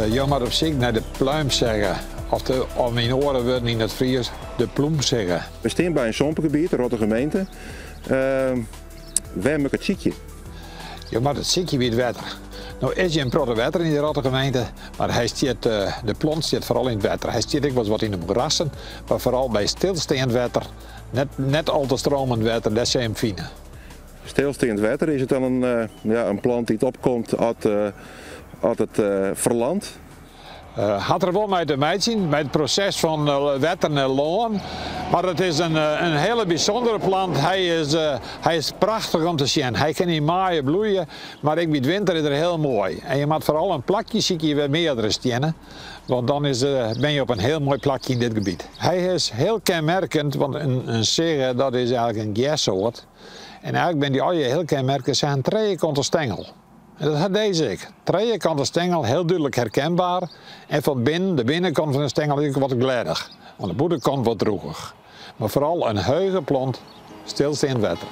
Jo moatte op syk nei de pluimsegge, of de, om yn oare wurden yn it Frysk, de plomsigge. We stean by in sompegebiet, de Rottige Gemeente. Wêr moat ik it sykje? Jo moatte it sykje by it wetter. No is hjir in protte wetter yn de Rottige Gemeente, mar hy stiet, de plant stiet foaral yn it wetter. Hy stiet ek wolris wat yn de moerassen, mar foaral by stilsteand wetter, net, net al te stromend wetter, dêr sil je him fine. Stilsteand wetter, is it dan in, ja, in plant dy't opkomt at, at it ferlandt? Hat der wol mei te meitsjen, mei it proses fan wetter nei lân. Mar it is in hiele bysûndere plant. Hy is, hy is prachtich om te sjen. Hy kin yn maaie bloeie, mar ek by it winter is er hiel moai. En je moat foaral in plakje sykje wêr meardere steane, want dan is, bin je op in hiel moai plakje yn dit gebiet. Hy is hiel kenmerkend, want in sigge dat is eigentlik in gerssoart. En eigentlik binne dy allegear hiel kenmerkend, se ha in trijekante stengel. En dat hat dizze ek. Trijekante stengel, hiel dúdlik herkenbaar. En fan binnen, de binnenkant fan de stengel is ek wat glêdich. Oan de bûtenkant wat drûgich. Mar foaral in heuge plant, stilsteand wetter.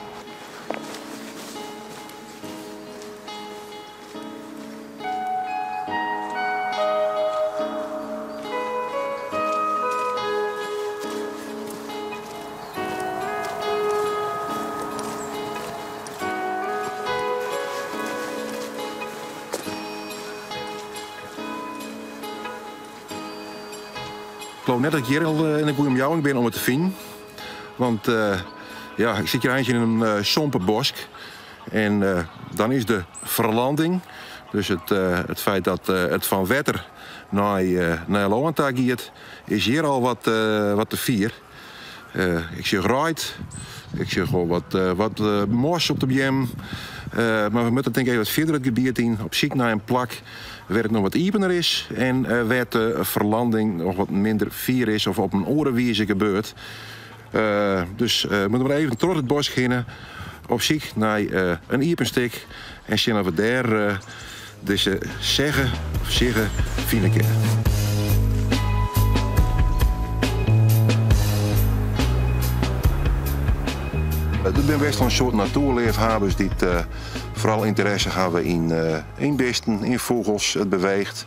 Ik leau net dat ik hjir al yn in goede omjouwing bin om it te finen. Want ja, ik sit hjir eins yn in sompebosk. En dan is de ferlanding, dus it feit dat it fan wetter nei lân ta giet, is hjir al wat te fier. Ik sjoch reid, ik sjoch wol wat mos op de beammen. Mar we moatte tink ik even wat fierder it gebiet yn, op syk nei in plak wêr't it noch wat iepener is en wêr't de ferlanding noch wat minder fier is of op in oare wize gebeurt. Dus we moatte mar even troch it bosk hinne op syk nei in iepen stik en sjen oft we dêr dizze segge of sigge fine kinne. Der binne bêst wol in soad natoerleafhawwers dy't foaral ynteresse hawwe yn bisten, yn fûgels, it beweecht.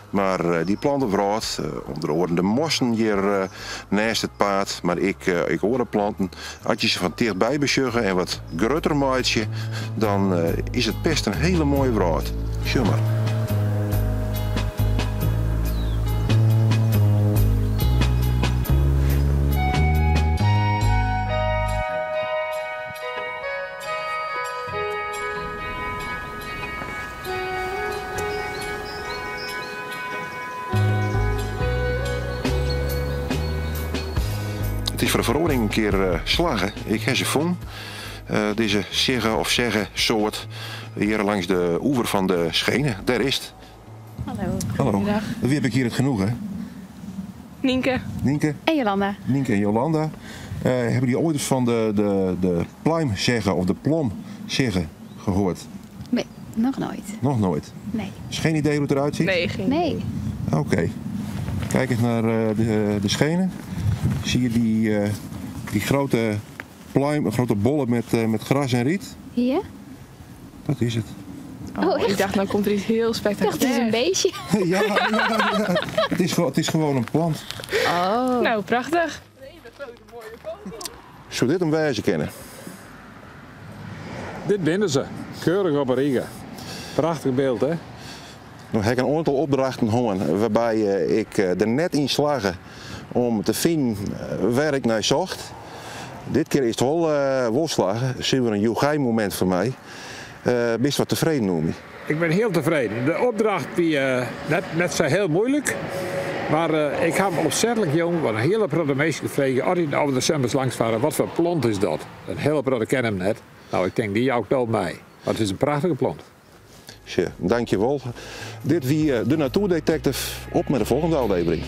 Mar dy plantewrâld, ûnder oaren de mossen hjir nêst it paad, mar ek oare planten, as je se fan tichtby besjogge en wat grutter meitsje, dan is it bêst in hiele moaie wrâld. Sjoch mar. It is foar de feroaring in kear slagge. Ik ha se fûn, dizze sigge of segge soart, hjir langs de oever fan de Scheene. Dêr is it. Hallo. Hallo. Wie heb ik hier het genoegen? Nienke. Nienke. En Jolanda. Nienke en Jolanda. Hebben jullie ooit eens van de pluimzegge of de plomzegge gehoord? Nee, noch noait. Noch noait? Nee. Is geen idee hoe het eruit ziet? Nee, geen Nee. idee. Oké. Kijk eens naar de schenen. Zie je die grote pluim, grote bollen met gras en riet? Ja. Dat is het. Oh, Oh, ik echt? dacht, nou komt er iets heel Ik dacht, het is een spectaculairs. beestje. Ja, ja, ja. Het is gewoon een plant. Oh. Nou, prachtig. Soe dit him wêze kinne? Dit binne se. Keurich op 'e rige. Prachtich byld, hè? No ha ik in oantal opdrachten hân wêrby ik der net yn slagge om te finen wêr ik nei socht. Dit kear is it wol slagge. Suver in joechei-momint foar my. Bist wat tefreden oer my? Ik bin hiel tefreden. De opdracht wie net sa hiel muoilik, mar ik haw opsetlik jûn, want in hiele protte minsken frege altyd as we der simmers langs farre, wat foar plant is dat? In hiele protte kenne him net. No, ik tink, dy jou ik no mei. Mar it is in prachtige plant. Sje, dankjewol. Dit wie de Natoerdetective. Op mei de folgjende ôflevering.